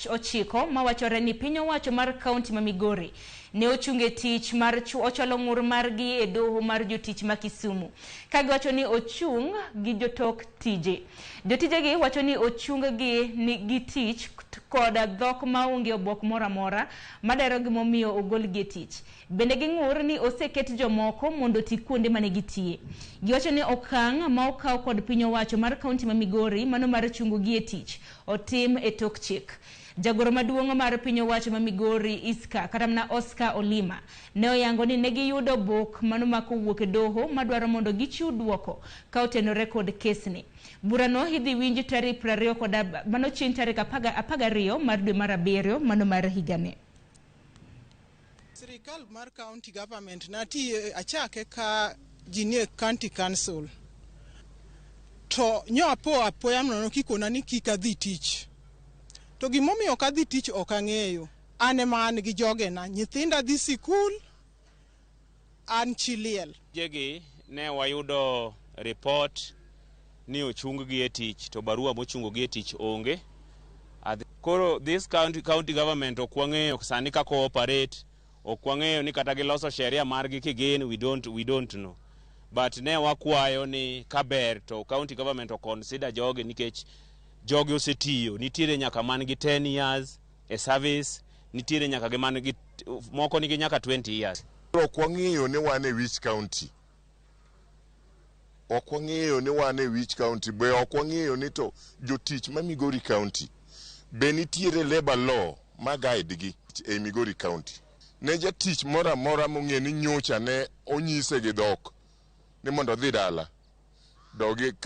Ochiko mawachore ni piny owacho mar kaunti ma Migori ne ochung e tich mar ochwalo ng'ur margi e doho mar jotich ma Kisumu ka giwacho ni ochung gi jotok tije. Jotijegi wacho ni ochung gi gi tich kod dhok maonge obok moro amora madero gimomiyo ogolgi e tich. Bende ging'ur ni oseket jomoko mondo oti kuonde mane gitiye. Giwacho ni okang' ma okaw kod piny owacho mar kaunti ma Migori mano mar chungo gi e tich otim e tok chik. Jagoro maduong' mar piny owacho ma Migori Iska kata mana Oscar Olima ne oyango ni ne giyudo obok mano ma kowuok e doho madwaro mondo gichiw duoko ka otenore kod kesni. Burano idhi winj tarik 20 kod mano chieng' tarik 12 mar dwe mar abiriyo mano mar higani. Sirikal mar county government natiye achake ka ji nie county council to nyo apo apoya nono kikona ni kik adhi tich. To gimomiyo ok adhi tich ok ang'eyo. An ema an gi jogena, nyithinda dhi sikul, an chi liel. Jegi ne wayudo report ni ochung gi e tich to barua mochungo gi e tich onge. Koro this county government ok wang'eyo sani kaka operate, ok wang'eyo ni kata giloso sheria margi kigin, we don't know. But ne wakwayo ni kaber to county government o consider jogi nikech jogi osetiyo, nitiere nyaka man gi 10 years e service, nitiere nyaka gi man gi moko nigi nyaka 20 years. Ok wang'eyo ni wan e which county. Ok wang'eyo ni wan e which county. Be ok wang'eyo ni to jotich ma Migori County be nitiere labor law ma guide gi e Migori County. Ne jatich moro amora mong'e ni nyocha ne onyise gi dhok ni mondo odhi dala, dogi ka.